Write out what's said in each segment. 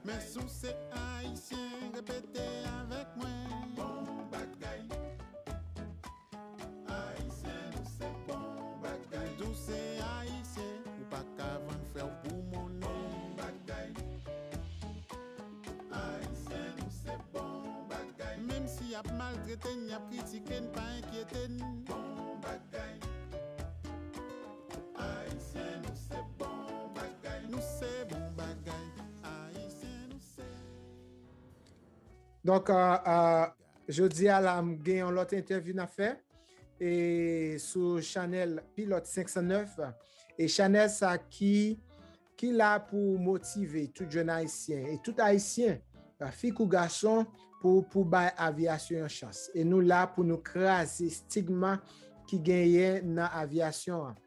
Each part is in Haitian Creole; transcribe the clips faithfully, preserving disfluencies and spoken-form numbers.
Men si w se ayisyen, repete avèk mwen. Bon bagay. Ayisyen, nou se bon bagay. Si w se ayisyen, ou pa ka vann frè w pou monnen. Bon bagay. Ayisyen, nou se bon bagay. Menm si y ap maltrete n, y ap kritike n, pa enkyete n. Bon bagay. Ayisyen, nou se bon bagay. Nou se bon bagay. Ayisyen, nou se. Donk, euh, euh, jodi a la, m gen yon lòt entèvyou n ap fè e sou chanèl Pilot senk san nèf. E chanèl sa ki, ki la pou motive tout jèn ayisyen e tout ayisyen, fi kou gason, pou, pou bay avyasyon yon chans. E nou la pou nou kraze stigma ki genyen nan avyasyon an.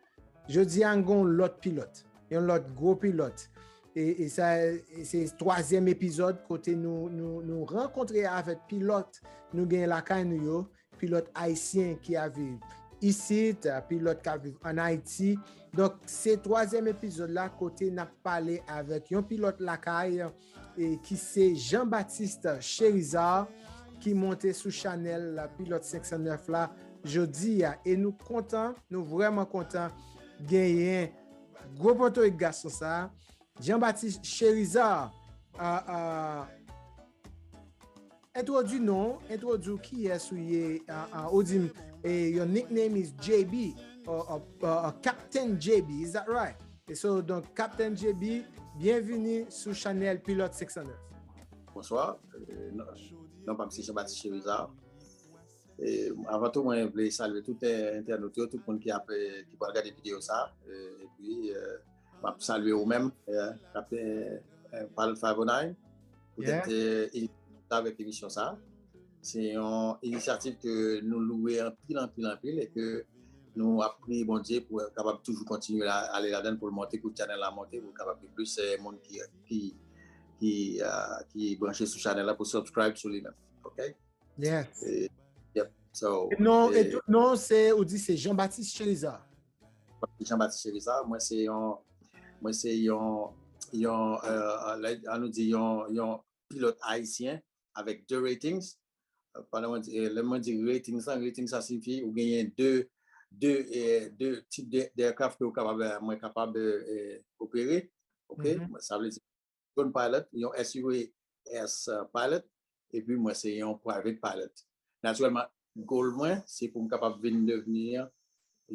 Jodi a, n gen yon lòt pilòt, yon lòt gwo pilòt. E, e sa, e se twazyèm epizòd kote nou, nou, nou rankontre avèk pilòt nou gen lakay nou yo, pilòt ayisyen ki ap viv isit, pilòt k ap viv ann Ayiti. Donk, se twazyèm epizòd la kote n ap pale avèk yon pilòt lakay, e ki se Jean Baptiste Cherizard, ki monte sou chanèl Pilòt senk san nèf la jodi a. E nou kontan, nou vrèman kontan genyen gwo potorik gason sa a, Jean Baptiste Cherizard. Ah, ah, Entwodui non, entwodui w, kiyès ou ye, ah, ah, ou di m, eh, your nickname is J B, or, or, or, or Captain J B, is that right? E so, donk, Captain J B, byenvini sou chanèl Pilòt senk san nèf. Bonswa, euh, non, non pa m se Jean Baptiste Cherizard. E, avan tou, mwen vle salye tout, eh, entènot yo, tout moun ki ap, eh, ki pral gade videyo sa. Eh, epi, eh, m ap salye ou menm, eh, Kapten, eh, Pilot five oh nine, poutèt, eh, inisyativ avèk emisyon sa. Se yon inisyativ ke nou louwe anpil, anpil, anpil, e ke nou ap priye Bondye pou kapab toujou kontinye la, ale ladan l, pou l monte, pou chanèl la monte, pou kapab gen plis, eh, moun ki, ki, ki, ah, ki branche sou chanèl la pou subscribe sou li menm. OK? Yes. E, yep. So, e non, e tout non, se, ou di se Jean Baptiste Cherizard. Jean Baptiste Cherizard, mwen se yon, mwen se yon, yon, euh, lè, an nou di yon, yon pilòt ayisyen avèk de ratings. Euh, pandan mwen di, eh, lè mwen di ratings, sa, ratings sa siyifi ou genyen de, de, eh, de tip de, de aircraft ke ou kapab, eh, mwen kapab, eh, opere. OK? Sa vle di drone pilot, yon S U A S, euh, pilot, epi mwen se yon private pilot. Natirèlman, goal mwen, se pou m kapab vin devni yon,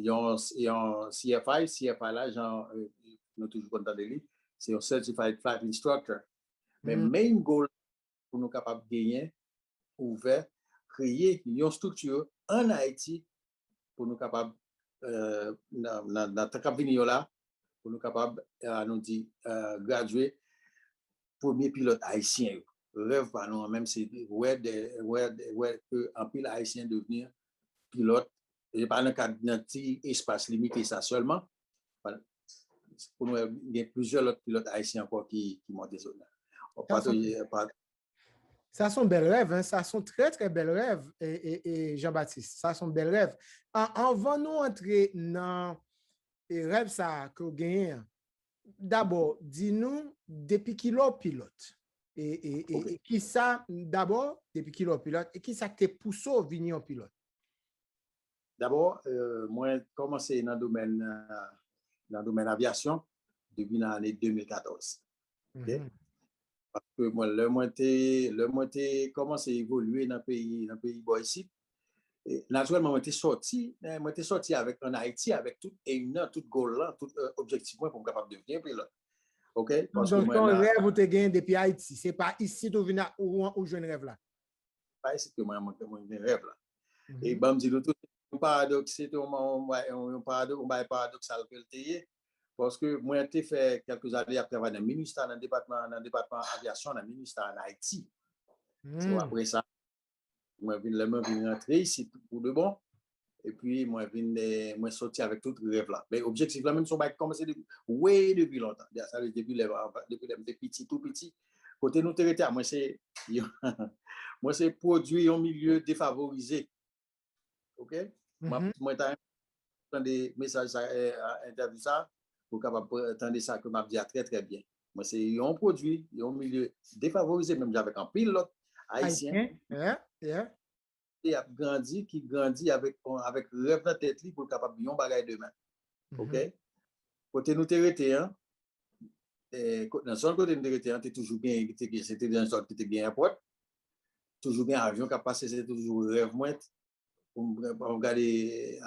yon C F I, C F I la, jan, euh, nou toujou konn tande li, se yon Certified Flight Instructor. Men main goal pou nou kapab genyen, ouvè, kreye yon estrikti ann Ayiti pou nou kapab, euh, nan, nan, nan tan k ap vini yo la, pou nou kapab, euh, nou di, euh, gradye premye pilòt ayisyen yo. Rèv pa nou an menm se wè de, wè de, wè ke anpil ayisyen devni pilòt, e pa nan kad nan ti espas limite sa sèlman, pou nou wè gen plizyè lòt pilòt ayisyen ankò ki, ki monte zòn nan. Sa se yon bèl rèv, hein? Sa se yon trè, trè bèl rèv, e, e, e Jean Baptiste. Sa se yon bèl rèv. An, anvan nou antre nan, e, rèv sa a ke w genyen an, dabò, di nou depi kilè w pilòt? E, e, e, e kisa, dabò, depi kilè w pilòt? E kisa k te pouse w vin yon pilòt? Dabò, euh, mwen kòmanse nan domèn, euh, nan domèn avyasyon depi nan ane de mil katòz. OK? Paske mwen, lè mwen te, lè mwen te kòmanse evolye nan peyi, nan peyi bò isit, e, natirèlman, mwen te sòti, men mwen te sòti avèk, ann Ayiti, avèk tout aim nan, tout goal lan, tout, euh, objektif mwen pou m kapab devni pilòt. OK? Paske donk, se yon rèv ou te genyen depi Ayiti. Se pa isit ou vin a, ou, ou jwenn rèv la? Pa isit ke mwen, mwen, mwen gen rèv la. E ban m di nou tou, yon paradòks, se te yon, yon, yon, yon paradòks, yon bagay paradoksal ke l te ye. Paske mwen te fè kèlke zane ap travay nan MINUSTAH, nan depatman, nan depatman avyasyon, nan MINUSTAH ann Ayiti. So, apre sa, mwen vin, lè mwen vin rantre isit pou de bon, epi mwen vin, eh, mwen sòti avèk tout rèv la. Men objektif la menm se yon bagay ki kòmanse depi, way depi lontan. Sa vle di depi lè, depi lè m te piti, tou piti. Kote nou te rete a, mwen se, mwen se pwodui yon milye defavorize. OK? M ap, mwen ta renmen tande mesaj sa, eh, entèvyou sa, pou kapab tande sa ke m ap di a trè, trè byen. Mwen se yon pwodui, yon milye defavorize, menm jan avèk anpil lòt Ayisyen. Ayisyen, yeah, yeah. Ki ap grandi, ki grandi avèk, avèk rèv nan tèt li pou l kapab yon bagay demen. Ok? Kote nou te rete an, eh, ko- nan zòn kote nou te rete an, te toujou gen, te gen, se te nan zòn ki te gen èpòt. Toujou gen avyon k ap pase, se te toujou rèv mwen. Pou m, pou m gade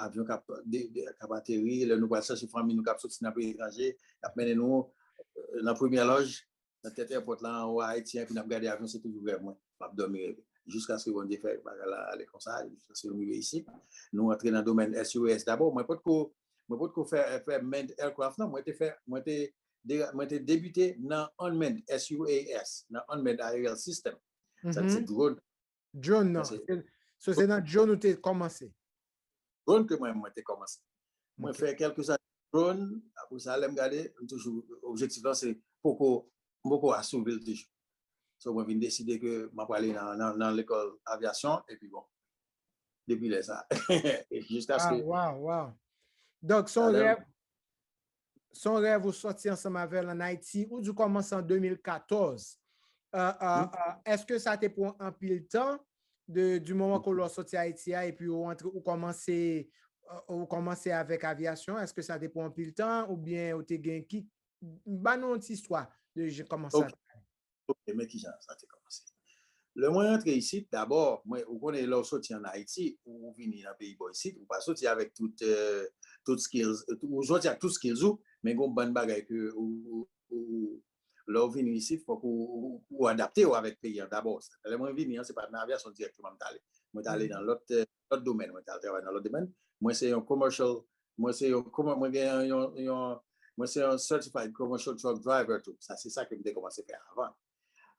avyon k ap, de- de- k ap ateri, lè nou pral chèche fanmi nou k ap soti nan peyi etranje, y ap mennen nou eh, nan premyè lòj, nan tèt èpòt la, anwo Ayiti, epi n ap gade avyon, se toujou rèv mwen. M ap dòmi reve. Jiskaske Bondye fè bagay la ale konsa, jiskaske nou rive isit. Nou antre nan domèn S U A S dabò. Mwen potko, mwen potko fè, fè manned aircraft, non. Mwen te fè, mwen te, de- mwen te debite nan unmanned, S U A S, nan unmanned aerial system. Sa se drone. Drone, non. Se- Se- So, se nan drone ou te kòmanse? Drone ke mwen, mwen te kòmanse. Mwen Ok. fè kèlke zane drone, apre sa, lè m gade, m toujou, objektif lan se poko, m poko asouvi l toujou. So, mwen vin deside ke m ap ale nan, nan, nan lekòl avyasyon, epi bon, depi lè sa. Ah, Jiskaske wow, wow. Donk, se yon Talè- rèv, se yon rèv ou sòti ansanm avè l ann Ayiti, ou di w kòmanse an de mil katòz. Euh, euh, euh, èske sa te pran anpil tan de, du moman ke w sòti Ayiti a, epi ou antre, ou kòmanse, euh, ou kòmanse avèk avyasyon? Èske sa te pran anpil tan, oubyen ou te gen ki, ba nou yon ti istwa de jan, kòman sa Ok. te Ok, men kijan sa te kòmanse. Lè mwen rantre isit, dabò, mwen, ou konnen lè w soti ann Ayiti, ou vini nan peyi bò isit, ou pa soti avèk tout, euh, tout skills, ou soti ak tout skills ou, men gon bann bagay ke ou, ou, ou, lè w vini isit, fòk ou, ou, ou adapte w avèk peyi an dabò. Lè mwen vini an, se pa nan avyasyon dirèkteman m t ale. Mwen t ale nan lòt, euh, lòt domèn, mwen t al travay nan lòt domèn. Mwen se yon commercial, mwen se yon, kòman, mwen gen yon, yon, mwen se yon certified commercial truck driver tou. Sa, se sa ke m te kòmanse fè avan.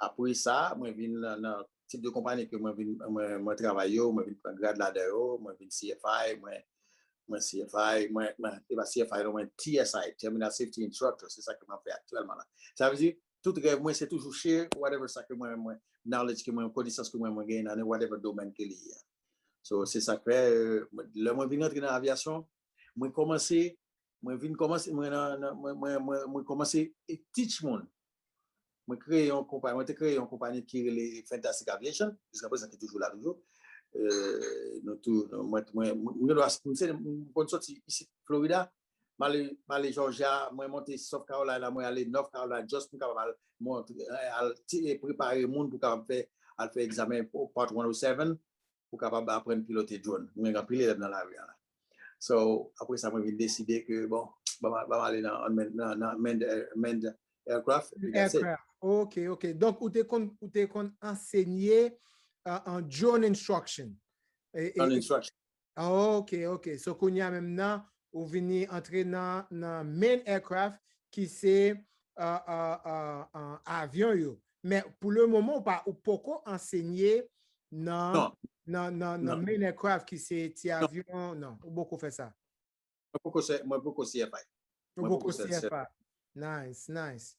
Apre sa, mwen vin nan, nan tip de konpayi ke mwen vin, mwen, mwen travay yo, mwen vin pran grad ladan yo, mwen vin C F I, mwen, mwen C F I, mwen, mwen, e pa C F I non, mwen T S I, Terminal Safety Instructor, se sa ke mwen ap fè aktyèlman la. Sa vle di, tout rèv mwen, se toujou share, whatever sa ke mwen, mwen, knowledge ke mwen, konesans ke mwen, mwen genyen nan whatever domèn ke li ye. So, se sa k fè, euh, lè mwen vin rantre nan avyasyon, mwen kòmanse, mwen vin kòmanse, mwen nan, nan- mwen, mwen, mwen, mwen kòmanse teach moun. Mwen kreye yon konpayi, mwen te kreye yon konpayi ki rele Fantastic Aviation, jiska prezan ki toujou la toujou. Euh, nou tou, nou- mwen, mwen, mwen, mwen, mwen, mwen, mwen konn soti isit Florida, m ale, m ale Georgia, mwen monte South Carolina, mwen ale North Carolina, just pou m kapab al montre, al ti- prepare moun pou kapab fè, al fè egzamen pou Part one oh seven, pou kapab aprann pilote drone. Mwen gen anpil elèv nan lari a la. So, apre sa, mwen vin deside ke, bon, ban m, ban m ale nan, nan, nan manned, manned aircraft, epi that's it. Aircraft. Ok, ok. Donk, ou te konn, ou te konn ansenye, euh, an drone instruction. E- e- Drone e- instruction. Ah, ok, ok. So, kounye a menm nan, ou vini antre nan, nan manned aircraft ki se, euh, euh, euh, euh, avyon yo. Men pou le moman, ou pa, ou poko ansenye nan, Non. nan, nan, nan Non. manned aircraft ki se ti Non. avyon, non, ou poko fè sa. Mwen poko se, mwen poko C F I. Ou Mwen poko poko se- C F I. Nice, nice,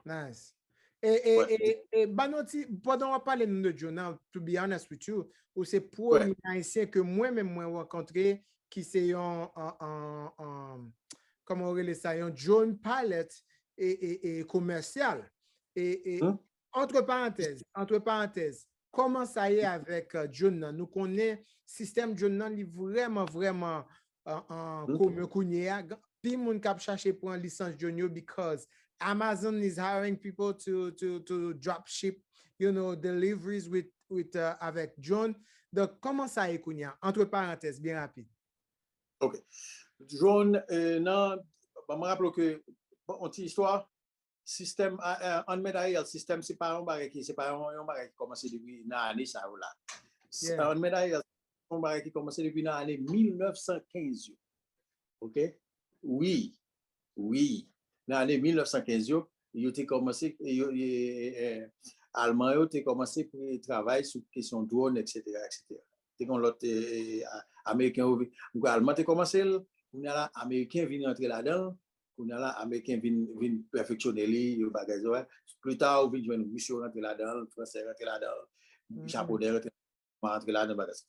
nice. E, e, Wè. e, e, ban nou ti, pandan w ap pale nou de drone nan, to be honest with you, ou se premye Ayisyen ke mwen menm mwen rankontre ki se yon, an, an, an, kòman w rele sa, yon drone pilot e, e, e komèsyal. E, e, Hmm? entre parenthèses, entre parenthèses, kòman sa ye avèk, euh, drone nan? Nou konnen sistèm drone nan, li vrèman, vrèman, euh, euh, Hmm? komen kounye a. Anpil moun k ap chache pran lisans drone yo because Amazon is hiring people to, to, to drop ship, you know, deliveries with, with, euh, avèk drone. Donk, kòman sa ye kounye a? Entre parenthèses, byen rapid. Ok. Drone, euh, nan, ban mwen raple w ke, bon, yon ti istwa, sistèm, a- a- unmanned aerial system, se pa yon bagay ki, se pa yon, yon bagay ki kòmanse depi nan ane sa yo la. Yeah. Unmanned aerial, se yon bagay ki kòmanse depi nan ane mil nèf san kenz yo. Ok? Wi. Wi. Nan ane mil nèf san kenz yo, yo te kòmanse, yo, yo, eh, Alman yo te kòmanse pou travay sou kesyon drone, et cetera, et cetera. Te gen lòt, eh, a- Ameriken yo, mwen kwè Alman te kòmanse l, kounye a la, Ameriken vin rantre ladan l, kounye a la, Ameriken vin, vin pèfeksyone li, yo bagay sa. Pli ta, ou vin jwenn Ris yo rantre ladan l, Fransè rantre ladan l, Japonè rantre, rantre ladan l, bagay sa.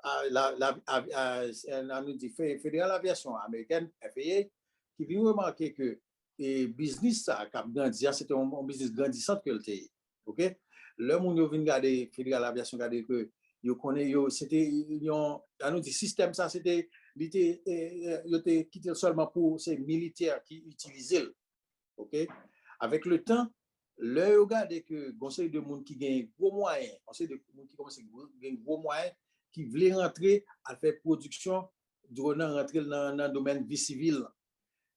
A, la, la, a, a, a, nou di, Fe- Federal Aviation Americaine, F A A, ki vin remake ke e biznis sa k ap grandi a, se te yon, yon biznis grandisant ke l te ye. Oke? Lè moun yo vin gade Federal Aviation, gade ke yo konnen yo, se te yon, an nou di, sistèm sa, se te, li te, e, e, yo te kite l sèlman pou se militè ki itilize l. Oke? Avèk le tan, lè yo gade ke gon seri de moun ki gen gwo mwayen, gon seri de moun ki kòmanse gen gwo mwayen, ki vle rantre al fè pwodiksyon drone nan, rantre l nan, nan domèn vi sivil.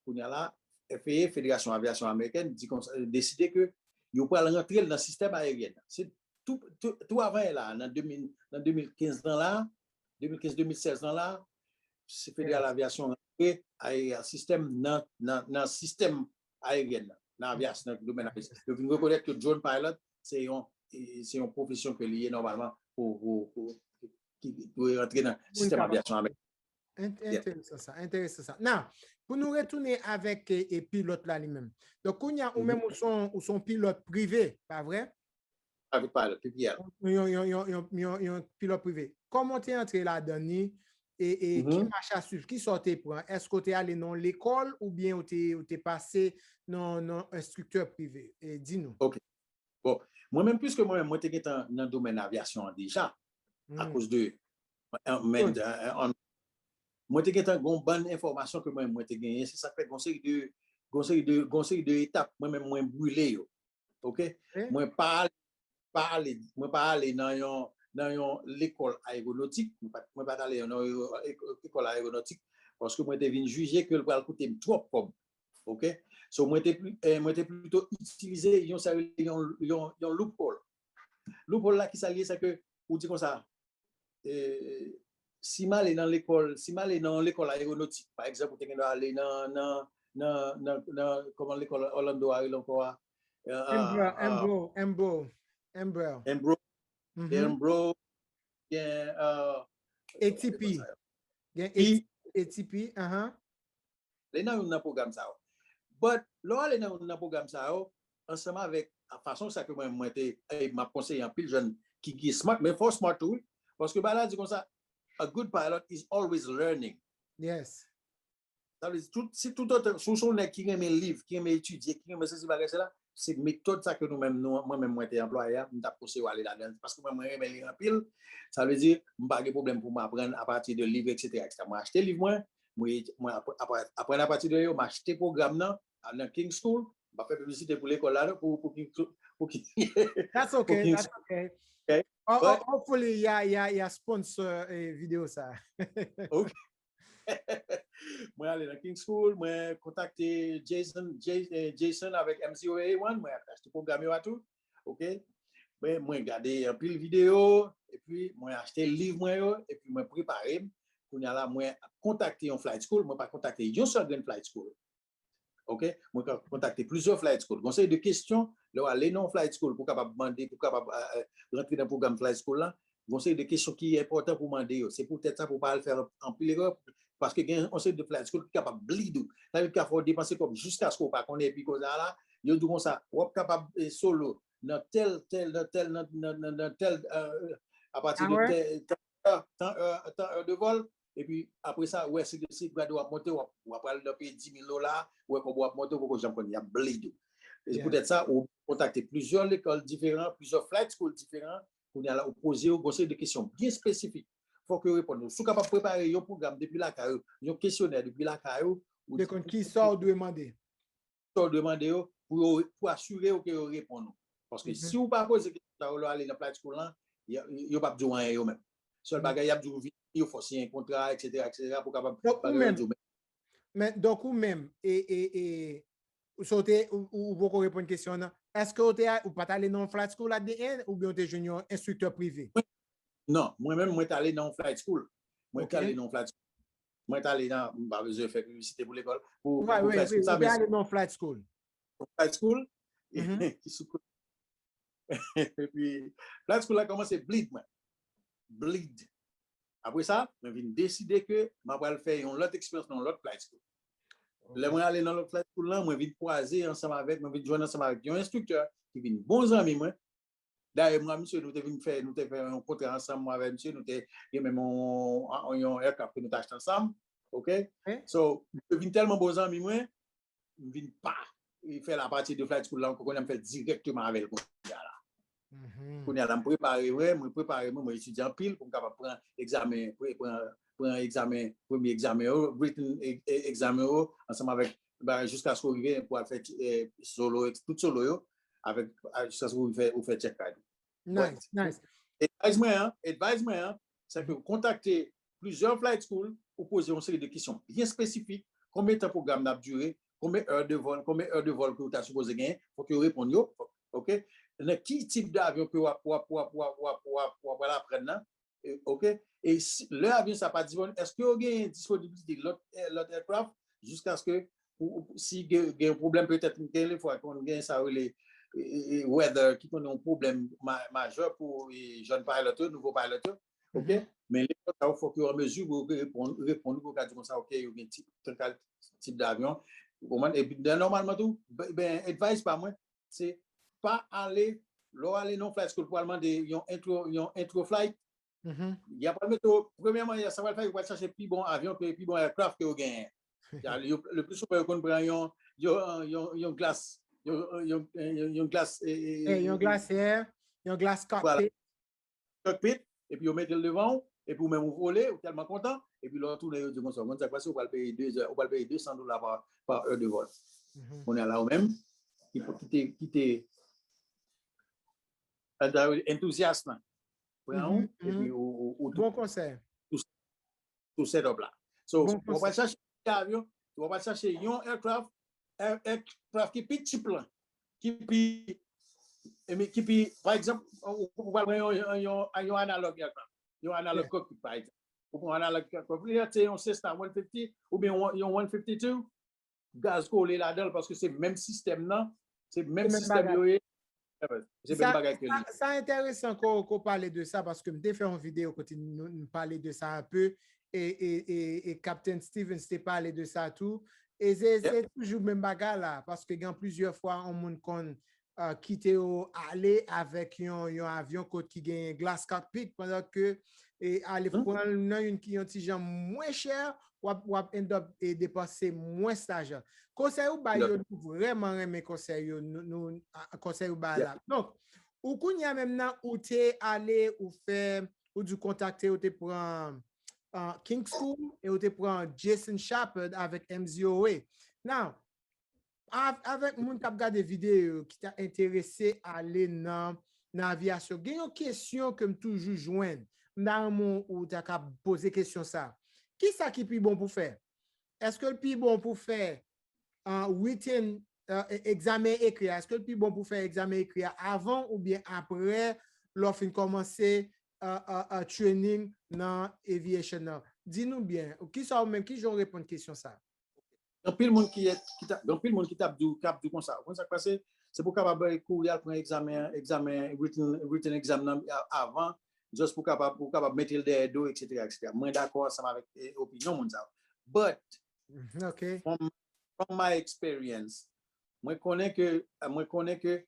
Kounye a la, F A A, Federasyon Avyasyon Amerikèn, di konsa, deside ke yo pral rantre l nan sistèm aeryèn nan. Se tou, tou, tou avan la, nan de mil, nan de mil kenz lan la, de mil kenz, de mil sèz lan la, se Federal Avyasyon rantre aye-, sistèm nan, nan, nan sistèm aeryèn nan, nan avyasyon, nan domèn avyasyon. Yo vin rekonèt ke drone pilot, se yon, se yon pwofesyon ke li ye nòmalman pou, pou, pou, ki, ki dwe rantre nan sistèm avyasyon ameriken. Enteresan sa, enteresan sa. Now, pou nou retounen avèk e, e pilòt la li menm. Donk, kounye a, ou menm ou son, ou son pilòt prive, pa vre? Avèk pilòt, P P L. Yon, yon, yon, yon, yon, yon pilòt prive. Kòman w te antre ladan ni e, e ki mach a swiv? Ki sa w te pran? Èske w te ale nan yon lekòl oubyen w te, w te pase nan, nan enstriktè prive? E di nou. Ok. Bon, mwen menm, piske mwen menm, mwen te gentan nan domèn avyasyon an deja, akoz de, an, men, an, an, mwen te gentan gon bann enfòmasyon ke mwen, mwen te genyen, se sa k fè gon seri de, gon seri de, gon seri de etap, mwen menm, mwen brile yo. Ok? Mwen pa al-, pa ale, mwen pa ale nan yon, nan yon lekòl aeronotik, mwen pa, mwen pa t ale nan yon ek-, ekòl aeronotik, paske mwen te vin jije ke l pral koute m twòp kòb. Ok? So, mwen te pli-, eh, mwen te plito itilize yon, sa rele yon, yon, yon loophole. Loophole la, ki sa l ye, se ke ou di konsa, eh, si m ale nan lekòl, si m ale nan yon lekòl aeronotik, pa egzanp, ou te gen dwa ale nan, nan, nan, nan, nan, kòman lekòl Orlando a rele ankò a? Eh, ah, Embrew, ah, Embrew, Embrew, Embrew. Embrew, Mhm. Embrew, gen, eh, A T P. Gen A T P, ahan. Ale nan youn nan pwogram sa yo. But, lè w ale nan youn nan pwogram sa yo, ansanm avèk, a, fason sa ke mwen, mwen te, e, m ap konseye anpil jèn ki, ki smart, men fò w smart tou, wi. Paske bagay la di konsa, a good pilot is always learning. Yes. Sa vle di, tout, si toutotan, si w se yon nèg ki renmen liv, ki renmen etidye, ki renmen sesi bagay sela, se metòd sa ke nou menm, nou, mwen menm, mwen te anplwaye a, m t ap konseye w ale ladan l, paske mwen, mwen renmen li anpil. Sa vle di, m pa gen pwoblèm pou m aprann apati de liv, etsetera, etsetera. Mwen achte liv mwen, mwen, mwen apr-, apr-, aprann apati de yo, m achte pwogram nan, a, nan King School. M pa fè piblisite pou lekòl la, non, pou, pou King, pou King, That's okay, pou King that's okay. Okay? Ho-, ho-, But hopefully, y a, y a, y a sponsor, eh, videyo sa. Ok. Mwen ale nan King School, mwen kontakte Jason, Jay-, eh, Jason avèk M zero A one, mwen achte pwogram yo a tou. Ok? Mwen, mwen gade anpil videyo, epi mwen achte liv mwen yo, epi mwen prepare m. Kounye a la, mwen kontakte yon flight school, mwen pa kontakte yon sèl grenn flight school. Ok? Mwen ka kontakte plizyè flight school. Gon seri de kesyon, lè w ale nan yon flight school, pou kapab mande, pou kapab, eh, eh, rantre nan pwogram flight school la, gon seri de kesyon ki enpòtan pou mande yo. Se poutèt sa pou w pa al fè anpil erè, paske gen yon seri de flight school ki kapab bleed ou. Sa vle di, ka fè w depanse kòb jiskaske w pa konnen, epi kounye a la, yo di w konsa, w ap kapab, eh, solo nan tèl, tèl, nan tèl, nan, nan, nan, nan tèl, eh, apati de tèl, tèl, tan, eh, tan, eh, de vòl, epi apre sa, ou wè, se, se grade w ap monte, w ap, w ap pral nan peye dis mil dola, ou wè kòb w ap monte, ou poko janm konn, y ap bleed ou. E se poutèt sa, ou kontakte plizyè lekòl diferan, plizyè flight school diferan, kounye a la, ou poze yo gon seri de kesyon byen espesifik. Fòk yo reponn ou. Si w kapab prepare yon pwogram depi lakay ou, yon kesyonè depi lakay ou, ou te konn ki sa w dwe mande. Sa w dwe mande yo, pou yo, pou asire yo ke yo reponn ou. Paske si w pa poze kesyon sa yo lè w ale nan flight school lan, yo, yo p ap di w anyen yo menm. Sèl bagay y ap di w vini, yo fè w siyen kontra, etsetera, etsetera, pou kapab bagay yo di w menm. Men, donk ou menm, e, e, e, ou sote, ou, ou, ou poko reponn kesyon nan. Èske ou te a-, ou pa t ale nan flight school at the end, oubyen ou te jwenn yon enstriktè prive? Non, mwen menm, mwen t ale nan yon flight school. Mwen t ale nan yon flight school. Mwen t ale nan, m pa bezwen fè piblisite pou lekòl, pou, pou flight school sa, men ou te ale nan yon flight school. Yon flight school, ki sou kote. Epi, flight school la kòmanse bleed mwen. Bleed. Apre sa, mwen vin deside ke m ap pral fè yon lòt eksperyans nan yon lòt flight school. Lè mwen ale nan lòt flight school lan, mwen vin kwaze ansanm avèk, mwen vin jwenn ansanm avèk yon enstriktè ki vin bon zanmi mwen. Dayè, mwen ak misye, nou te vin fè, nou te fè yon kontra ansanm, mwen avèk misye, nou te gen menm yon, yon aircraft ke nou te achte ansanm. Ok? So, misye vin tèlman bon zanmi mwen, m vin pa fè l apati de flight school la ankò, kounye a m fè l dirèkteman avè l kounye a la. Kounye a la, m prepare mwen, mwen prepare mwen, mwen etidye anpil pou m kapab pran egzamen, pre- pran, pran egzamen, premye egzamen yo, written e- e- egzamen yo, ansanm avèk, ba, jiskaske w rive pou al fè eh, solo, tout solo yo, avèk, a- jiskaske w fè, ou fè check card. Nice, nice. Advice mwen an, advice mwen an, se ke w kontakte plizyè flight school, ou poze yon seri de kesyon byen espesifik, konbyen tan pwogram nan ap dire, konbyen è de vòl, konbyen è de vòl ke w ta sipoze genyen, fòk yo reponn yo, ok? Nan ki tip davyon ke w ap, w ap, w ap, w ap, w ap, w ap, w ap al aprann nan, eh, ok? E si, lè avyon sa pa disponib, èske yo genyen disponibilite lòt, eh, lòt aircraft jiskaske ou, ou- si gen gen yon pwoblèm, petèt gen lefwa konn gen sa rele eh, eh, weather ki konn yon pwoblèm ma- majè pou eh, jèn pilot yo, nouvo pilot yo, ok? Men lefwa sa yo fòk yo an mezi pou yo reponn, reponn pou yo ka di konsa, ok, yo gen tip, tip davyon, ou konprann? Epi nòmalman tou, ben, advice pa mwen, se pa ale, lè w ale nan flight school pou al mande yon intro, yon intro flight, y ap mete w, premyèman, sa pral fè yo pral chache pi bon avyon, ke pi bon aircraft ke yo genyen. Le pli souvan yo konn pran yon yon yon yon glas yon yon yon glas yon glasyè, yon glas cockpit. Cockpit, epi yo mete l devan w, epi ou menm ou vole, ou tèlman kontan, epi lè w tounen yo di konsa, konn sa k pase, ou pral peye de zè, ou pral peye de san dola pa pa è de vòl. Kounye a la ou menm ki ki te ki te entouzyas lan pran ou, epi ou ou ou Bon konsèy. tou set up la. So, w ap chache yon avyon, w ap chache yon aircraft, aircraft ki pi cheap lan, ki pi, ki pi, pa egzanp, ou pral pran yon, yon, yon analog aircraft, yon analog cockpit, pa egzanp. Ou pran analog cockpit, se yon Cessna one fifty oubyen yon one fifty-two, gaz kole ladan l, paske se menm sistèm nan, se menm sistèm yo ye. Se menm bagay ke li. Sa enteresan ke w pale de sa, paske m te fè yon videyo kote nou pale de sa anpe, e, e, e, e Captain Stevens te pale de sa tou. E se se toujou menm bagay la, paske gen plizyè fwa yon moun konn kite yo ale avèk yon, yon avyon kot ki genyen glass cockpit, pandan ke e ale pran nan yon ki yon ti jan mwen chè, w ap, w ap end up e depanse mwens lajan. Konsèy ou bay yo, nou vrèman renmen konsèy yo, nou, nou konsèy ou bay la. Donk, ou kounye a menm nan ou te ale, ou fè, ou di kontakte, ou te pran uh, King School e ou te pran Jason Shepard avèk M Z O A. Now, avèk moun k ap gade videyo ki ta enterese ale nan nan avyasyon, gen yon kesyon ke m toujou jwenn. M ta renmen ou ta ka poze kesyon sa. Kisa ki pi bon pou fè? Èske l pi bon pou fè uh, written uh, egzamen ekri a? Èske l pi bon pou fè egzamen ekri a avan oubyen apre lè w fin kòmanse uh, uh, uh, training nan aviation nan? Di nou byen, kisa ou menm, kijan w reponn kesyon sa? Gen anpil moun ki et, ki ta, gen anpil moun ki t ap di w, k ap di w konsa, ou konn sa k pase? Se pou w kapab kouri al pran egzamen, egzamen, written, written exam nan avan, just pou w kapab, pou w kapab mete l dèyè do, et cetera, et cetera. Mwen dakò ansanm avèk opinyon moun sa yo. But, from, from my experience, mwen konnen ke, mwen konnen ke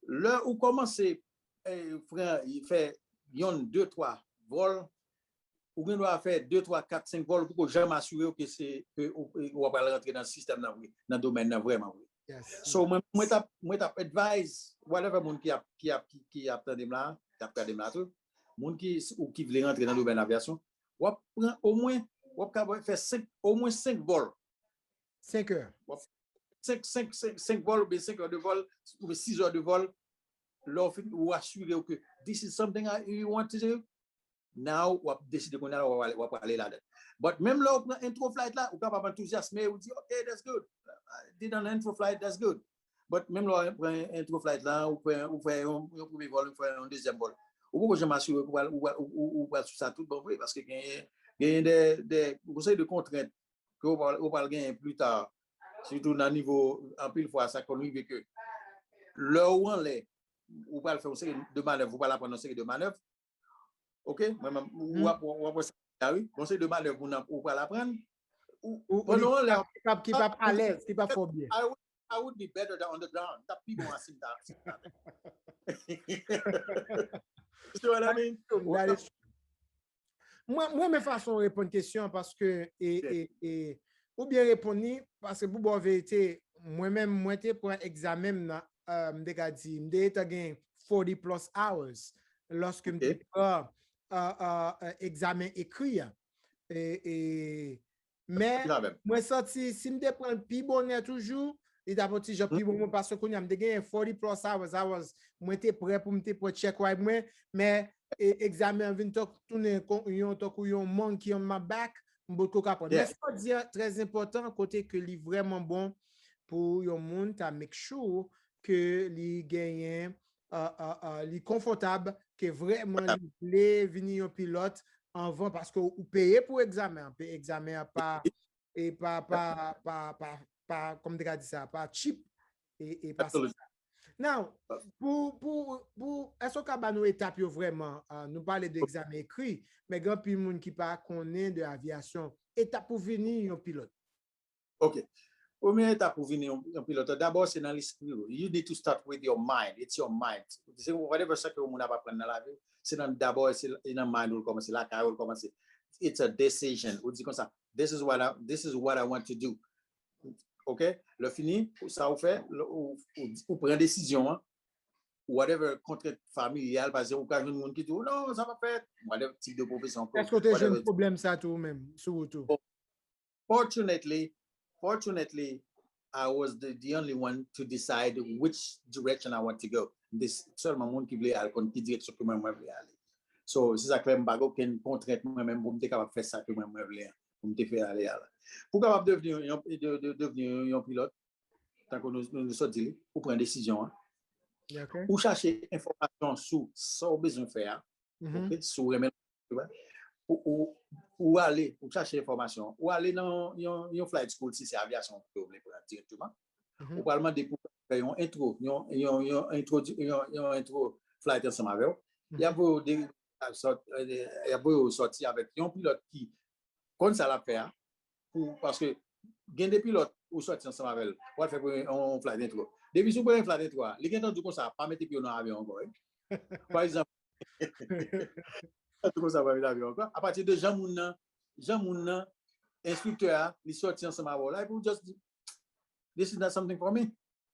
lè ou kòmanse fè yonn, de, twa vòl, ou gen dwa fè de, twa, kat, senk vòl, ou poko janm asire w ke se ke w ap al rantre nan sistèm nan vre, nan domèn nan vrèman vre. So mwen mwen t ap mwen t ap advise whatever moun ki ap ki ap ki ap tande m la, ki ap gade m la tou, moun ki ou ki vle rantre nan domèn avyasyon, w ap pran omwen, w ap kapab fè senk, omwen senk vòl. Senk è. Senk, senk, senk, senk vòl oubyen senk è de vòl oubyen sis è de vòl. Lè w fin ou asire w ke this is something I, you want to do, now w ap deside kounye a w ap ale, w ap ale ladan. But menm lè w pran intro flight la, ou kapab antizyasme, ou di, ok, that's good. I did an intro flight, that's good. But menm lè w pran intro flight la, ou pran, ou fè yon, yon premye vòl, ou fè yon dezyèm vòl, ou poko janm asire ou pral, ou pral, ou, ou, ou pral sou sa tout bon vre, paske genyen, genyen de, de, yon seri de kontrent ke ou pral, ou pral genyen pli ta, sitou nan nivo, anpil fwa, sa konn rive ke lè ou anlè, ou pral fè yon seri de manèv, ou pral aprann yon seri de manèv. Ok? Mwen menm, ou ap, ou ap wè sa, a wi, yon seri de manèv moun ap, ou pral aprann. Ou, ou, ou anlè, ki p ap, ki p ap alèz, ki p ap fè w byen. I would, I would be better than on the ground. T ap pi bon a si m ta, si m ta. You see what I mean? Mwen, mwen renmen fason w reponn kesyon an paske e, e, e, ou byen reponn li, paske pou ba w verite, Mwen menm, mwen te pran egzamen m nan, euh, m te ka di, m te gentan gen forty plus hours lòske m te pran euh, euh, euh, egzamen ekri a. E, e, men, mwen santi, si m te pran l pi bonè toujou, li t ap yon ti jan pi bon mwen, paske kounye a, m te genyen forty plus hours, hours. Mwen te prè pou m te pran check ride mwen, men e, egzamen an vin tank, tounen kon, yon, tankou yon monkey on my back, m potko ka pran. Men sa w di a trè enpòtan, kote ke li vrèman bon pou yon moun ta make sure ke li genyen, euh, euh, euh, li konfòtab, ke vrèman li vle vini yon pilòt anvan, paske ou peye pou egzamen an, pe egzamen an pa, e pa, pa, pa, pa, pa, kòm te ka di sa, pa cheap, e, e pa sa. Now, pou, pou, pou, èske w ka ba nou etap yo vrèman? Ah, nou pale de egzamen ekri, men gen anpil moun ki pa konnen de avyasyon. Etap pou vini yon pilòt. Ok. Premye etap pou vini yon, yon pilòt, dabò se nan lespri ou. You need to start with your mind. It's your mind. Se whatever sa ke yon moun ap aprann nan lavi, se nan dabò, se nan mind ou l kòmanse, lakay ou l kòmanse. It's a decision. Ou di konsa, this is what I, this is what I want to do. Ok? Lè fini, sa ou fè, ou, ou, ou pran desizyon an, whatever kontrent familyal, pa egzanp, ou ka jwenn moun ki di w, non, sa pa fèt, whatever tip de pwofesyon. Èske w te jwenn pwoblèm sa tou ou menm, sou wout ou? Bon, fortunately, fortunately, I was the, the only one to decide which direction I want to go. Sèlman moun ki vle al konn ki direksyon ke mwen mwen vle ale. So, se sa k fè m pa gen okenn kontrent mwen menm pou m te kapab fè sa ke mwen mwen vle an, pou m te fè ale a la. Pou w kapab devni yon, de, de, devni yon pilòt, tankou nou, nou, nou sot di li, ou pran desizyon an. Ou chache enfòmasyon sou sa w bezwen fè a. Ok? Si w renmen ou, ou, ou ale, ou chache enfòmasyon. Ou ale nan yon, yon flight school si se avyasyon ke w vle pran dirèkteman. Ou pral mande pou fè yon entwo, yon, yon, yon entwo, yon, yon entwo flight ansanm avè w. Y ap voye w de, y ap voye w sòti avèk yon pilòt ki konn sa l ap fè a, pou, paske gen de pilòt ou sòti ansanm avè l, w al fè yon flight entwo. Depi si w pran yon flight entwo a, li gentan di w konsa, pa mete pye w nan avyon ankò, wi. Pa egzanp, Sa tou konsa pa vin avyon ankò. Apati de jan moun nan, jan moun nan, enstriktè a, li sòti ansanm avè w la, epi ou just di, this is not something for me.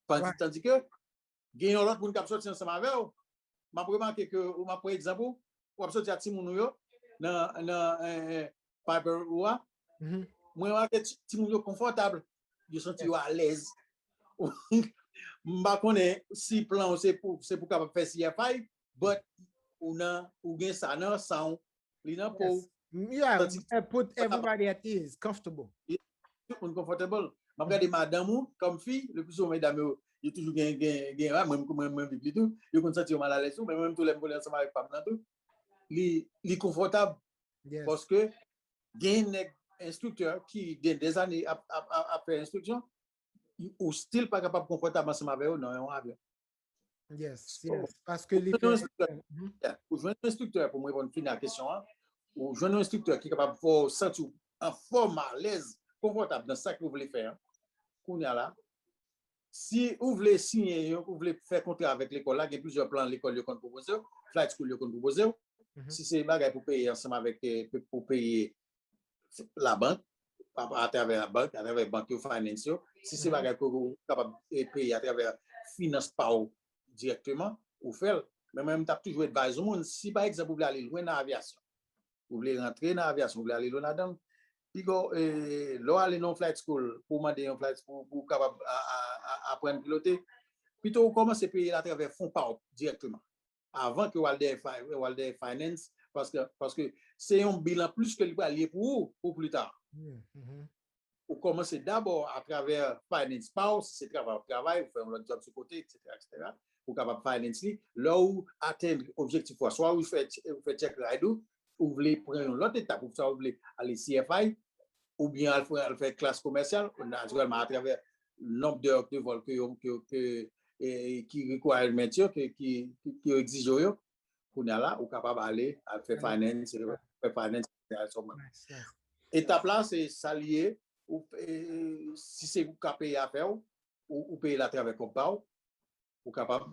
Tandike, gen yon lòt moun k ap sòti ansanm avè w. M ap remake ke, ou m ap pran egzanp ou, w ap sòti ak timoun ou yo nan, nan Piper ou a. Mwen remake timoun yo konfòtab, yo santi yo alèz. M pa konnen si plan w se pou, se pou kapab fè C F I, but ou nan, ou gen sa nan san w, li nan po w. Yeah, put everybody at ease, comfortable. Tout moun comfortable. M ap gade madanm ou, kòm fi, le pli souvan medam yo, yo toujou gen, gen, gen, ah, mwen, mwen, mwen viv li tou, yo konn santi yo malalèz tou, men mwen menm tou lè m kole ansanm avèk pa m nan tou, li, li konfòtab. Paske gen nèg enstriktè ki gen dèzane ap, ap, ap, ap fè enstriksyon, ou still pa kapab konfòtab ansanm avè yo nan yon avyon. Yes, yes. Paske li fè. Ou jwenn yon enstriktè, pou m reponn fini a kesyon an, ou jwenn yon enstriktè ki kapab fè w santi w anfòm, alèz, konfòtab nan sa ke w vle fè an. Kounye a la, si ou vle siyen, ou vle fè kontra avèk lekòl la, gen plizyè plan lekòl yo konn pwopoze w, flight school yo konn pwopoze w. Si se bagay pou peye ansanm avèk, eh, pou peye labank, atravè labank, atravè bank yo, finance yo, si se bagay ke ou kapab, eh, peye atravè finans pa w dirèkteman, ou fè l. Men mwen, m t ap toujou advise yon moun, si pa egzanp ou vle ale lwen nan avyasyon, ou vle rantre nan avyasyon, ou vle ale lwen ladan l, piga w, eh, lè w ale nan yon flight school, pou w mande yon flight, pou, pou w kapab a, a, a, aprann pilote, pito ou kòmanse peye l atravè fon pa w dirèkteman. Avan ke w al dèyè, w al dèyè finance, paske, paske se yon bil an plis ke li pral ye pou ou, pou pli ta. Ou kòmanse dabò atravè finance pa w, si se travay w ap travay, ou fè yon lòt job sou kote, etsetera, etsetera, ou kapab finance li. Lè ou atenn objektif ou a, swa ou fè, ou fè check ride ou, ou vle pran yon lòt etap, ou swa ou vle ale C F I, oubyen al fè, al fè klas komèsyal, natirèlman atravè nonb de, de vòl ke yo, ke, ke, eh, ki requirement yo, ke, ki, ki, ki yo egzije w yo, kounye a la, ou kapab ale, al fè finance, fè finance, al sòm. Etap la, se sa l ye, ou, eh, si se ou ka peye afè w, ou, ou peye l atravè kòb pa w, ou kapab,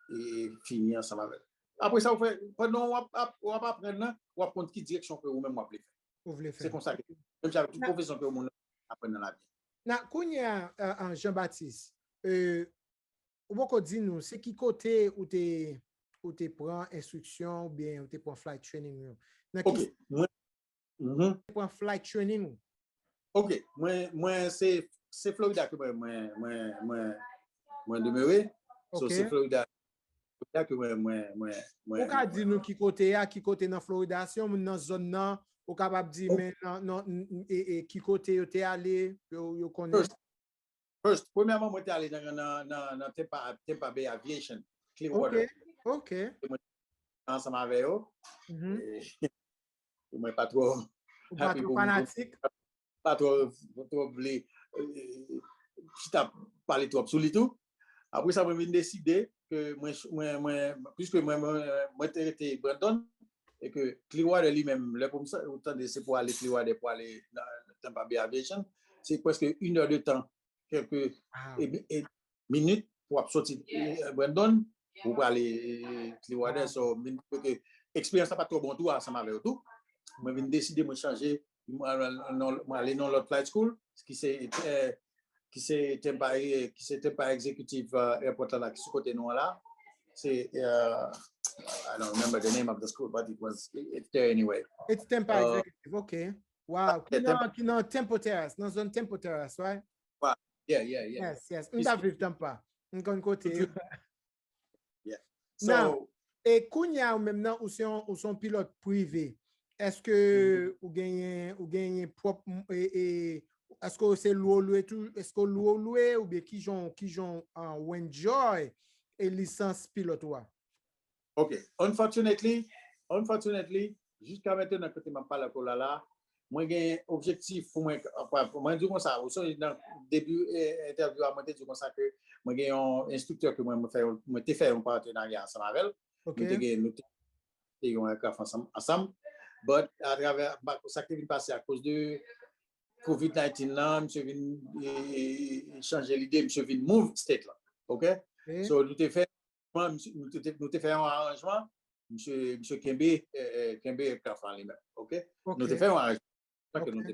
eh, fini ansanm avè l. Apre sa, ou fè, pandan w ap, ap, w ap aprann nan, w ap konn ki direksyon ke ou menm w ap vle fè. Ou vle fè. Se konsa ke, menm jan avèk tout pwofesyon ke yon moun aprann nan lavi. Nan, kounye a, euh, euh, Jean Baptiste, euh, ou poko di nou, se ki kote ou te, ou te pran enstriksyon oubyen ou te pran flight training ou? Nan ki Ok, mwen, mhm. Pran flight training ou? Ok, mwen, mwen se, se Florida ke mwen, mwen, mwen, mwen, mwen demere. So, Ok. Se Florida, Florida ke mwen, mwen, mwen, mwen. Ou ka di nou ki kote a, ki kote nan Florida? Si yon moun nan zòn nan, ou kapab di, men nan, nan, n- n- e, e, ki kote yo te ale, yo, yo konnen? First, first, premyèman, mwen te ale nan, nan, nan, nan Tampa, Tampa Bay Aviation, Clearwater. Ok, ok. Ansanm avè yo. Mhm. E, e mwen pa twò Ou pa happy twò pou fanatik? Pa twò, twò vle eh, chita pale twòp sou li tou. Apre sa, mwen vin deside ke mwen, mwen, mwen, piske mwen, mwen, mwen te rete Brandon, e ke Clearwater li menm, lè pou m sa, ou tande se pou ale Clearwater, pou ale nan Tampa Bay Aviation, se prèske inè de tan, kèlke Ah, e, e, minit pou ap soti eh, Brandon, pou prale eh, Clearwater. So, min ke eksperyans la pa twò bon tou ansanm avè yo tou. Mwen vin deside mwen chanje, mwen al- non- mwen ale nan lòt flight school, ki se eh, ki se Tampa, eh, ki se Tampa Executive eh, Airport la, ki sou kote nou an la. Se eh, I don't remember the name of the school, but it was it's there anyway. It's Tampa Uh, Executive, ok. Wow, ki yeah, nan, ki nan Temple Terrace, nan zòn Temple Terrace, right? Yeah, yeah, yeah. Yes, yes. M ta viv Tampa. M konn kote. Yeah. Now, So, e kounye a ou menm nan, ou se yon, ou se yon pilòt prive. Èske ou genyen, ou genyen pwòp, e, e, èske ou se lwe ou lwe tou, èske ou lwe ou lwe, oubyen kijan, kijan uh, ou enjoy e lisans pilòt ou a? Ok. Unfortunately, unfortunately, jiska mentnan kote m ap pale ak ou la la, mwen gen objektif pou mwen, anfen, mwen di konsa, ou sonje nan debi eh, entèvyou a, mwen te di konsa ke mwen gen yon enstriktè ke mwen, mwen fè yon- mwen te fè yon patenarya ansanm avè l. Ok. Nou te gen, nou te te yon aircraft ansanm, ansanm. But atravè, ba- sa ki te vin pase akoz de covid nineteen nan, misye vin eh, eh, chanje lide, misye vin move state la. Ok? Ok. So, nou te fè, misye- nou te, nou te fè yon aranjman, misye, misye kenbe, eh, eh, kenbe aircraft la li menm. Ok? Ok. Nou te fè yon aranjman. Sa ke Ok. nou te.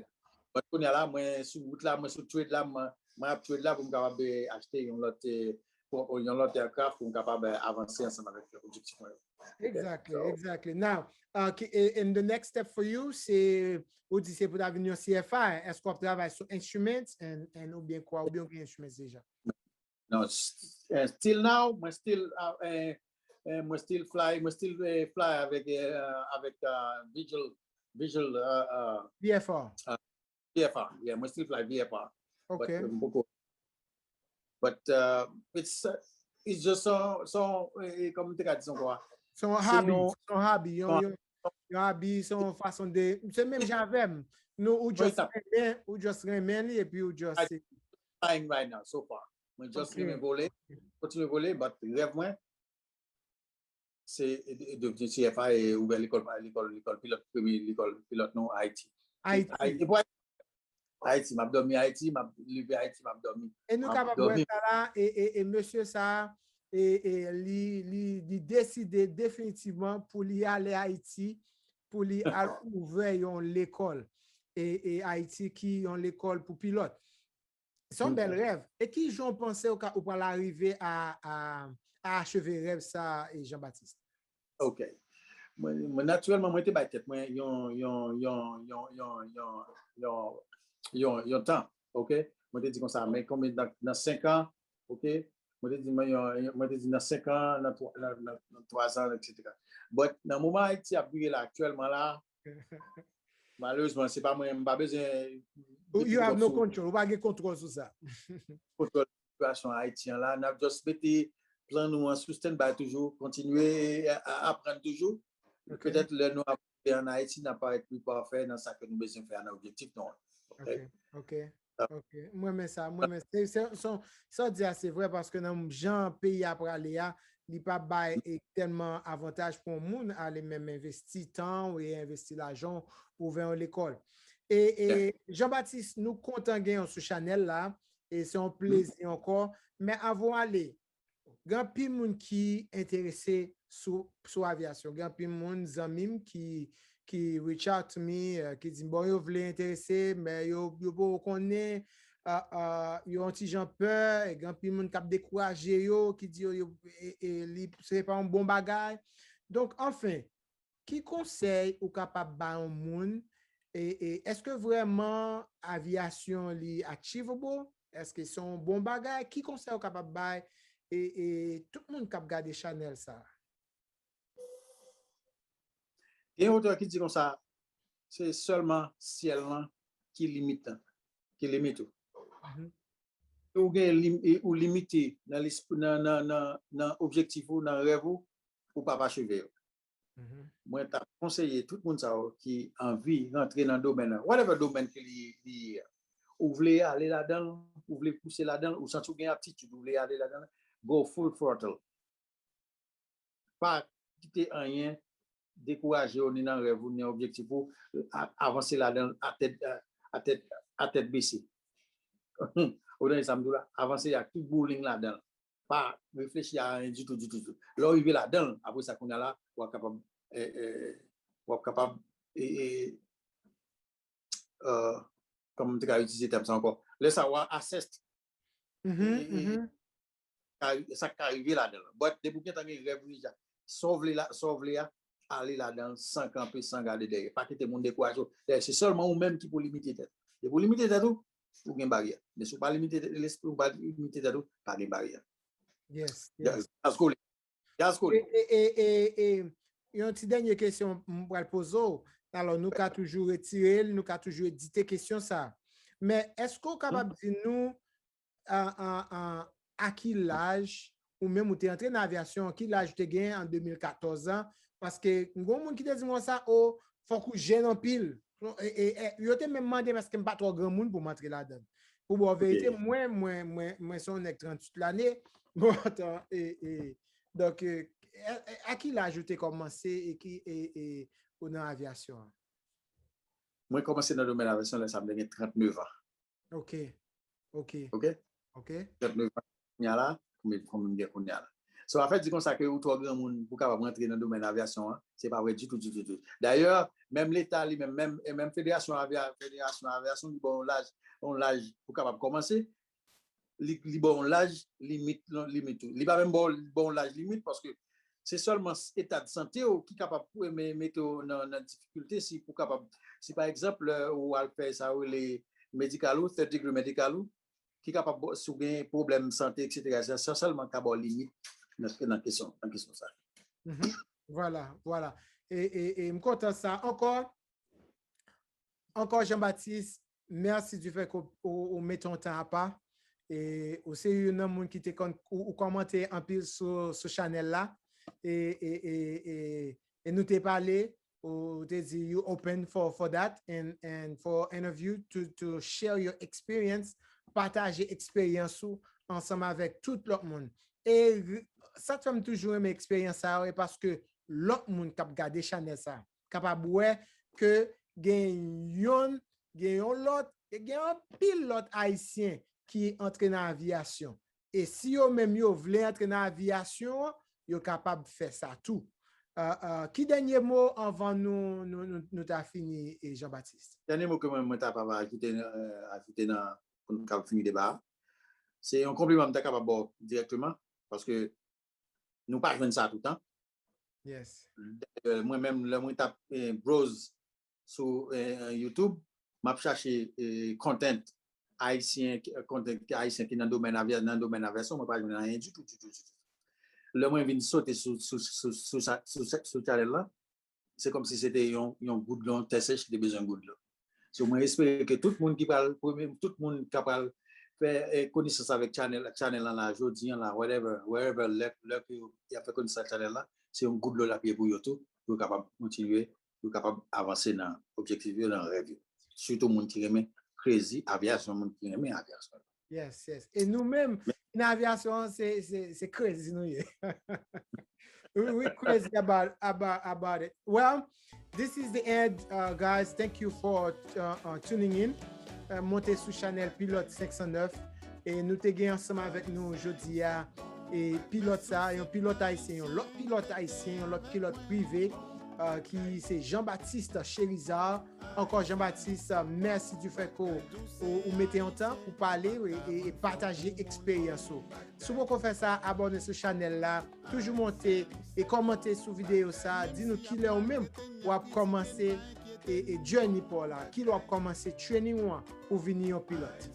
But kounye a la, mwen sou wout la, mwen sou trade la, mwen, mwen ap trade la pou m kapab eh, achte yon lòt, eh, pou- yon lòt aircraft pou m kapab eh, avanse ansanm avèk objektif mwen yo. Ok? Exactly, So, exactly. Now, uh, ki- e- and the next step for you, se, ou di se pou ta vin yon C F I. Èske w ap travay sou instruments and, and oubyen kwa, oubyen ou gen instruments deja? Non, s- eh, still now, mwen still, ah, eh, eh, mwen still fly, mwen still eh, fly avèk, eh, avèk ah, Vigil, Vigil, ah, ah, V F R. V F R. Yeah, mwen still fly V F R. Ok. But, um, poko. But uh, it's, uh, it's just some, some eh, kòm te ka di ankò. Se yon Se hobby, yon- se yon hobby, yon, Ah. yon, yon hobby, se yon fason de, se menm jan avè m. Nou, ou just sa. Renmen, ou just renmen li, epi ou just, I- Flying right now, so far. Mwen just Ok. Renmen vole, kontinye vole, but rèv mwen, se e- e- devni C F I e ouvè lekòl, lekòl, lekòl pilòt, premye lekòl pilòt nou Ayiti. Ayiti. Ayiti, pou Ayiti, m ap dòmi Ayiti, m ap leve Ayiti, m ap dòmi. E nou M ap kapab wè dòmi. Sa la, e, e, e mesye sa, e, e li, li, li deside definitivman pou li ale Ayiti, pou li al ouvè yon lekòl. E, e Ayiti ki yon lekòl pou pilòt. Se yon bèl rèv. E ki jan w panse ou ka, ou pral arive a, a, a acheve rèv sa, e Jean Baptiste? Ok. Mwen, mwen natirèlman, mwen te bay tèt mwen yon, yon, yon, yon, yon, yon, yon, yon, yon tan. Ok? Mwen te di konsa, men konbyen nan, nan senk an, ok? Mwen te di, mwen, yon, yon- mwen te di nan senk an, nan twa, nan, nan, nan twa zan, et cetera. But nan moman Ayiti ap vire la, aktyèlman la, malerezman, se pa mwen, m pa bezwen You have no sou- control. Ou pa gen kontwòl sou sa. kontwòl sitiyasyon Ayiti an la. N ap just mete plan nou an sou standby toujou, kontinye a- a- aprann toujou. Ok. Petèt lè nou ap rive an Ayiti, n ap parèt pi pafè nan sa ke nou bezwen fè nan objektif nou an. Ok? Ok, ok. Ok. Mwen renmen sa, mwen renmen. Se, se, se, sa w di a, se vre, paske nan jan peyi a prale a, li pa bay e, tèlman avantaj pou yon moun ale menm envesti tan ou e envesti lajan ou ouvè yon lekòl. E, e Jean Baptiste, nou kontan gen w sou chanèl la. E se yon plezi ankò. Men avan w ale, gen anpil moun ki enterese sou, sou avyasyon. Gen anpil moun, zanmi m, ki, ki reach out to me, euh, ki di m, bon, yo vle enterese, men yo, yo poko konnen, a, a, yo yon ti jan pè, e gen anpil moun k ap dekouraje yo, ki di yo, yo e, e, li, se pa yon bon bagay. Donk, anfen, ki konsèy ou kapab ba yon moun? E, e, èske vrèman avyasyon li achievable? Èske se yon bon bagay? Ki konsèy ou kapab bay e, e, tout moun k ap gade chanèl sa a? Gen yon otè ki di konsa, se sèlman syèl lan ki limit lan, ki limit ou. Si w gen lim, ou limite nan, nan, nan, nan, nan objektif ou, nan rèv ou, ou p ap acheve yo. Mwen ta konseye tout moun sa yo ki anvi rantre nan domèn nan, whatever domèn ke li, li ye, ou vle ale ladan l, ou vle pouse ladan l, ou santi w gen aptitid, ou vle ale ladan l, go full throttle. Pa kite anyen dekouraje w ni nan rèv ou, ni nan objektif ou, avanse ladan l a tèt, a tèt, a tèt bese. Ou tande sa m di w la? Avanse ak tout bouling ladan l. Pa reflechi a anyen ditou, ditou, ditou. Lè w rive ladan l, apre sa, kounye a la, w ap kapab, w ap kapab, kòman m te ka itilize tèm sa ankò? Lè sa, w a assess sa k ka rive ladan l. But depi w gentan gen rèv ou deja, sa w vle la, sa w vle a, ale ladan l san kanpe, san gade dèyè. Pa kite moun dekouraje w. Dayè, se sèlman ou menm ki pou limite tèt ou. Depi w limite tèt ou, ou gen baryè. Men si w pa limite lespri, ou pa limite tèt ou, pa gen baryè. Yes, yes. Jazz kole. Jazz kole. E, e, e, e, e yon ti dènye kesyon m pral poze w. Alò, nou ka toujou retire l, nou ka toujou edite kesyon sa. Men èske w kapab di nou a, a, a, a ki laj ou menm ou te antre nan avyasyon an, ki laj ou te gen an de mil katòz an? Paske m gon moun ki te di mwen sa, o, fòk ou jèn anpil. E, e, e, yo te menm mande m èske m pa twò granmoun pou m antre ladan l. Pou ba w verite, mwen, mwen, mwen, mwen se yon nèg tranntuit lane. Bon, e, e, donk, e, a ki laj ou te kòmanse e ki, e, e, ou nan avyasyon an? Mwen kòmanse nan domèn avyasyon lè sa m te gen trannnev an. Ok. Ok. Ok? Ok. Trannnev an, kounye a la, konbyen, konbyen m gen kounye a la? So, afè di konsa ke ou twò granmoun pou kapab rantre nan domèn avyasyon an, se pa vre ditou, ditou, ditou. Dayè, menm Leta li menm, menm, e menm Federasyon Avya-, Federasyon Avyasyon, li ba w yon laj, yon laj pou kapab kòmanse, li, li ba w yon laj limit, limit ou. Li pa menm ba w, ba w yon laj limit, paske se sèlman eta de sante w ki kapab mete w nan, nan difikilte si pou kapab, si pa egzanp, lè ou al fè sa yo rele medikal ou, third degree medikal ou, ki kapab, si w gen pwoblèm sante, etsetera, se sa sèlman ka ba w limit nan, nan kesyon, nan kesyon sa. Vwala, vwala. E, e, e m kontan sa. Ankò, ankò, Jean Baptiste, mèsi di fè ke ou, ou mete yon tan apa. E ou se youn nan moun ki te konn, ou, ou kòmante anpil sou, sou chanèl la. E, e, e, e, e nou te pale, ou te di you open for, for that and, and for interview to, to share your experience, pataje eksperyans ou ansanm avèk tout lòt moun. E sa k fè m toujou renmen eksperyans sa yo, e paske lòt moun k ap gade chanèl sa kapab wè ke gen yon, gen yon lòt, e gen anpil lòt Ayisyen ki antre nan avyasyon. E si yo menm yo vle antre nan avyasyon an, yo kapab fè sa tou. Ki dènye mo anvan nou, nou, nou, nou ta fini, e Jean Baptiste? Dènye mo ke mwen, mwen ta kapab ajoute, ajoute nan, pou nou kapab fini deba a, se yon konpliman m ta kapab ba w dirèkteman, paske nou pa jwenn sa toutan. Yes. Mwen menm, lè mwen t ap browse sou YouTube, m ap chache content ayisyen, content ayisyen ki nan domèn avya-, nan domèn avyasyon, mwen pa jwenn anyen ditou, ditou, ditou. Lè mwen vin sote sou, sou, sou, sou, sou, sou, sou chanèl la, se kòmsi se te yon, yon gout dlo, yon tè sèch ki te bezwen gout dlo. So, mwen espere ke tout moun ki pral, premye, tout moun ki pral fè konesans avèk chanèl, chanèl lan la, jodi an la, whatever, wherever, lè, lè ke y ap fè konesans ak chanèl la, se yon gout dlo l ap ye pou yo tou, pou yo kapab kontinye, pou yo kapab avanse nan objektif yo, nan rèv yo. Sitou moun ki renmen crazy avyasyon, moun ki renmen avyasyon. Yes, yes. E nou menm, nan avyasyon an, se, se, se crazy nou ye. We, we crazy about, about, about it. Well, this is the end, uh, guys. Thank you for uh, uh, tuning in. Uh, monte sou chanèl Pilot senk san nèf. E nou te gen ansanm avèk nou jodi a, e pilòt sa, yon pilòt ayisyen, yon lòt pilòt ayisyen, yon lòt pilòt prive. ki se Jean Baptiste Cherizard. Ankò Jean Baptiste, mèsi du fait ke ou mete yon tan pou pale e pataje eksperyans ou. Si w poko fè sa, abòne sou chanèl la, toujou monte e kòmante sou videyo sa, di nou kilè ou menm w ap kòmanse e journey pa w la, kilè w ap kòmanse training ou an pou vini yon pilòt.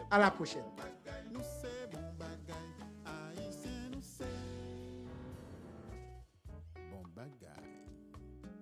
A la pwochèn.